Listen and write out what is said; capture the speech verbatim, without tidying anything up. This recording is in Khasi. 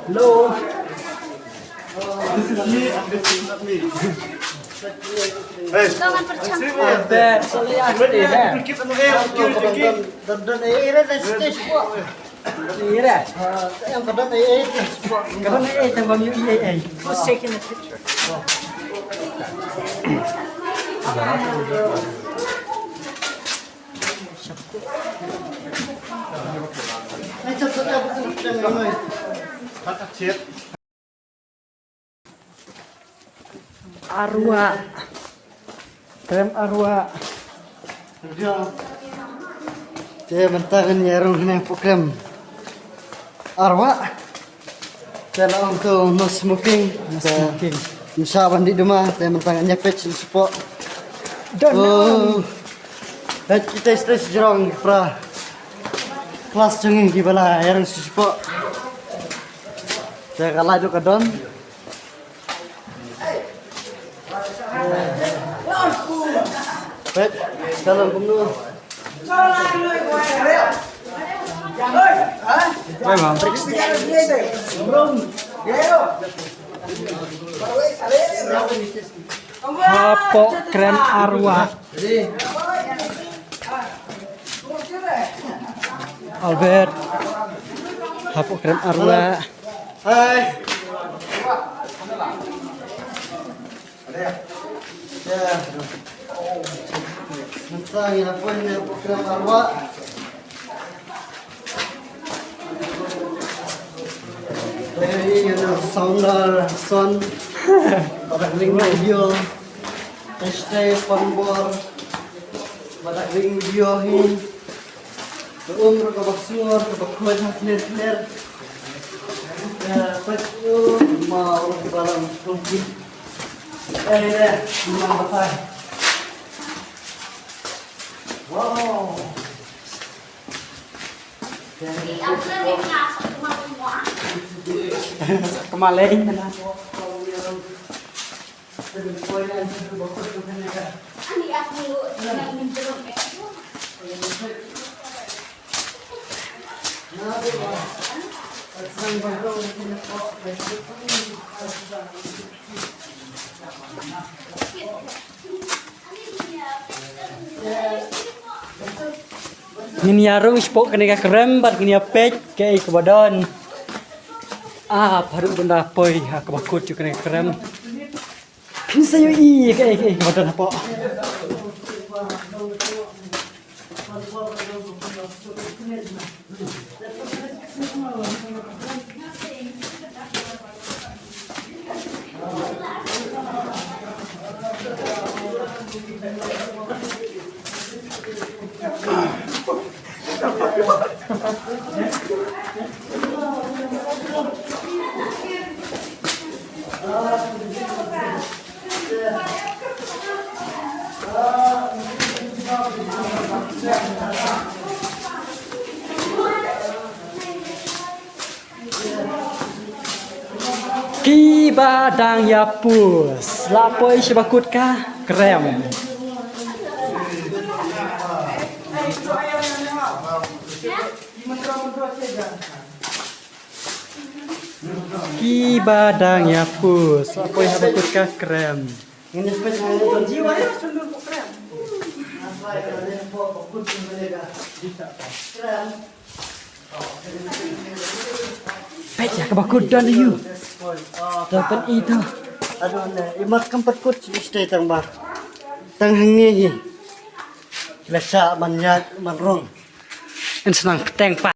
Hello. This is me and this is not me. Hey. Jangan percang. Ada, soalnya ada. Keep on the air, keep on the air. Ira. Ira. Who's taking the picture? Arwah. Krem arwah. Te mynta ngan ïa rung hangne hapoh krem arwah. Te la ong to no smoking. No smoking. Ngi shah ban dih duma, te mynta ngan ïa peit sha shapoh. Don. Oh. Peit kita stage jrong pra. Klas jong ngi kiba la ïa rung sha shapoh. Te ka la duk ka don. Peit, dalam kumno. Bye, Mom. Hapoh krem arwah. Albert. Hapoh krem arwah. Hai. Mynta ngi la poi ne program arwah. Hey, you know, sound, uh, sound. Ba da ring video. Hashtag pambor. Ba da ring video hi. Ka um ruh kaba sur, kaba khuid ha khlieh khlieh. Ïa, peit u, ma u kiba lam tongki. Eh, eh, memang batai. Wow. Kemalen. Ngin ïa rung shapoh kane ka krem bad ngin ïa peit kaei kaba don. Ah, pharuk bynta poi ha kaba kut jong kane ka krem. Phin sa ïohi kaei kaei kaba don hapoh. Kiba dang ïa pus la poi sha ba kut ka krem. Kiba dang ïa pus la poi sha ba kut ka krem. Peit ïa kaba kut don ïa u. To pyn-i to. Aduh ne, i mat kam pat kut shu stay tang ba. Tang hangne hi. La shah man ïaid man rung. Yn shnang pteng pat.